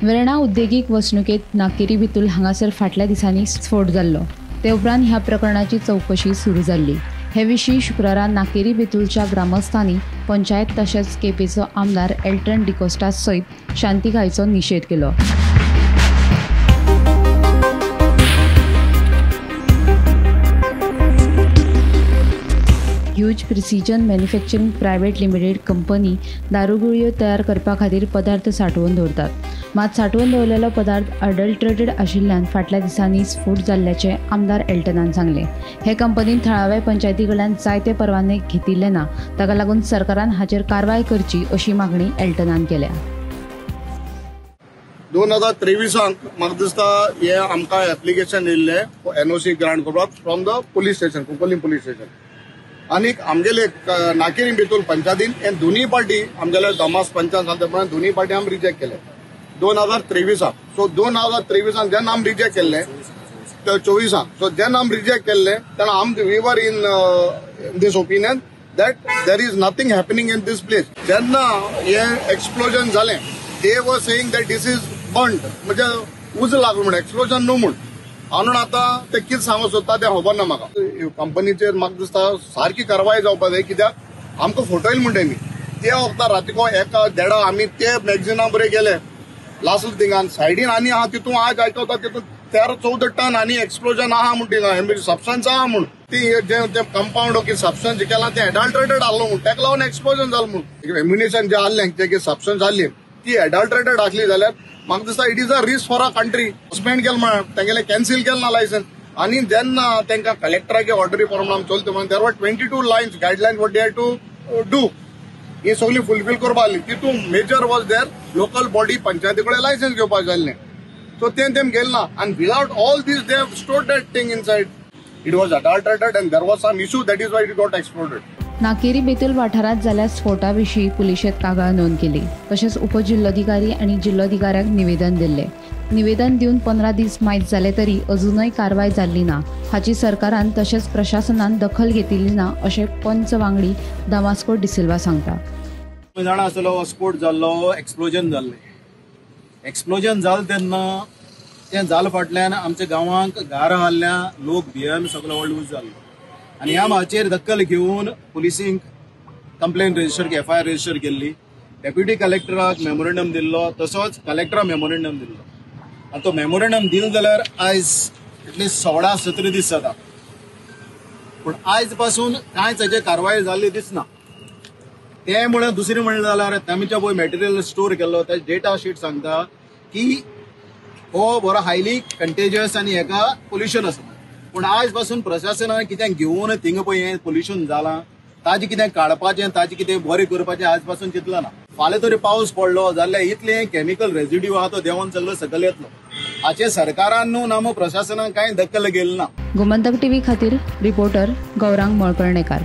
वेर्णा उद्देगीक वसणुकेंत नाकेरी बेतुल हांगासर फाटल्या दिसांनी स्फोट जाल्लो. ते उपरांत ह्या प्रकरणाची चवकशी सुरू जाल्ली. हे विशीं शुक्रारा नाकेरी बेतुलच्या ग्रामस्थांनी पंचायत तशेंच केपेंचो आमदार एल्टन डिकोस्टा सयत शांतिकायेचो निशेध केलो. Huge precision manufacturing private limited company दारुगुळयो तयार करपा खातीर पदार्थ सांठोवन दवरतात. मात सांठोवन दवरलेलो पदार्थ अडल्ट्रेटेड आशिल्ल्यान फाटल्या दिसांनी स्फोट जाल्ल्याचें आमदार एल्टनान सांगलें. हे कंपनीन थळाव्या पंचायती कडल्यान जायते परवाने घेतिल्ले ना, ताका लागून सरकारान हाचेर कारवाय करची अशी मागणी एल्टनान केल्या. 2023 म्हाका दिसता हे आमकां एप्लिकेशन येयल्लें एनओसी ग्रांट करपाक from the police station, Cuncolim police station. आनीक आमगेले नाकेरी बेतुल पंचायतीन हे दोनूय पार्टी आमगेले दमास पंचायत सांगता प्रमाणे दोनूय पार्टी आमी रिजेक्ट केले 2023. सो 2023 जेन्ना आमी रिजेक्ट केल्ले 24, सो जेन्ना आमी रिजेक्ट केल्ले तेन्ना आम we were in this opinion that there is nothing happening in this place. जेन्ना हे एक्सप्लोजन जालें they were saying that this is burnt, म्हणजे उजो लागलो म्हण, एक्सप्लोजन न्हू म्हूण. म्हणून आतां ते कितें सांगूंक सोदता तें खबर ना म्हाका. कंपनीचेर म्हाका दिसता सारकी कारवाय जावपाक जाय, कित्याक आमकां फटयलें म्हणटा तेमी. ते वखदां रातीको एका देडा आमी ते मॅगझिना बरे गेले लासूल थिंगान सायडीन आनी आहा तितून आज आयकता तितून 13-14 टन आनी एक्सप्लोजन आहा म्हूण थिंगा सबस्टन्स आहा म्हूण. ती जे ते कंपाउंड की सबस्टन्स केलां तें एडल्ट्रेटेड आहलो म्हूण, तेका लागून एक्सप्लोजन जालें म्हूण. एम्युनेशन जें आहलें तें सबस्टन्स आहली ती एडल्ट्रेटेड आसली जाल्यार म्हाका दिसता it is a risk for a country. Suspend केलें म्हळ्यार तेंगेलें कॅन्सील केलें ना लायसन्स. आनी जेन्ना तांकां कलेक्टराचे ऑर्डरी प्रमाण आमी चलता म्हणून there were 22 lines guidelines what they have to do, ही सगळी फुलफील करपा आसली. तितून major was there local body पंचायती कडेन लायसन्स घेवपाक जाय आसलें, सो तें तेम गेलें ना. आनी without all these they have stored that thing inside. It was adulterated and there was some issue, that is why it got exploded. Nakeri Betul वाठारांत जाल्ल्या स्फोटा विशीं पुलिशेंत कागाळ नोंद केली. तशेंच उपजिल्लोधिकारी आनी जिल्लोधिकाऱ्यांक निवेदन दिल्लें. निवेदन दिवन 15 दीस मायज जाले तरी अजूनय कारवाय जाल्ली ना हाची सरकारान तशेंच प्रशासनान दखल घेतिल्ली ना अशें पंच वांगडी दामास्को डिसिल्वा सांगता. जाणा आसलो स्फोट जाल्लो, एक्सप्लोजन जाल्लें. एक्सप्लोजन जालें तेन्ना तें जालें फाटल्यान आमच्या गांवांक घार हाडल्या, लोक भियेन सगलो व्हडलो उज जाल्लो. आनी ह्या माचयेर दखल घेवन पुलिसींक कंप्लेन रजिस्टर एफआयआर रजिस्टर केल्ली. डेप्युटी कलेक्टराक मेमोरेंडम दिल्लो, तसोच कलेक्टराक मेमोरेंडम दिल्लो. आनी तो मेमोरेंडम दिलो जाल्यार आयज एटलिस्ट 16-17 दीस जाता, पूण आयज पासून कांयच हाचेर कारवाय जाल्ली दिसना. तें म्हणल्यार दुसरें म्हणलें जाल्यार तांच्या पळय मटेरियल स्टोर केल्लो ताचे डेटा शीट सांगता की हो बरो हायली कंटेजियस आनी हेका पोल्युशन आसा. पूण आयज पासून प्रशासनान कितें घेवन थिंगा पळय हें पोल्युशन जालां ताजें कितें काडपाचें, ताजें कितें बरें करपाचें आयज पासून चिंतलां ना. फाल्यां तरी पावस पडलो जाल्यार इतलें केमिकल रेजिड्यू आहा तो देंवन सगळो सकयल येतलो. हाचें सरकारान न्हू ना प्रशासनान कांय दखल घेतली ना. गोमंतक टीव्ही खातीर रिपोर्टर गौरांग मळकर्णेकार.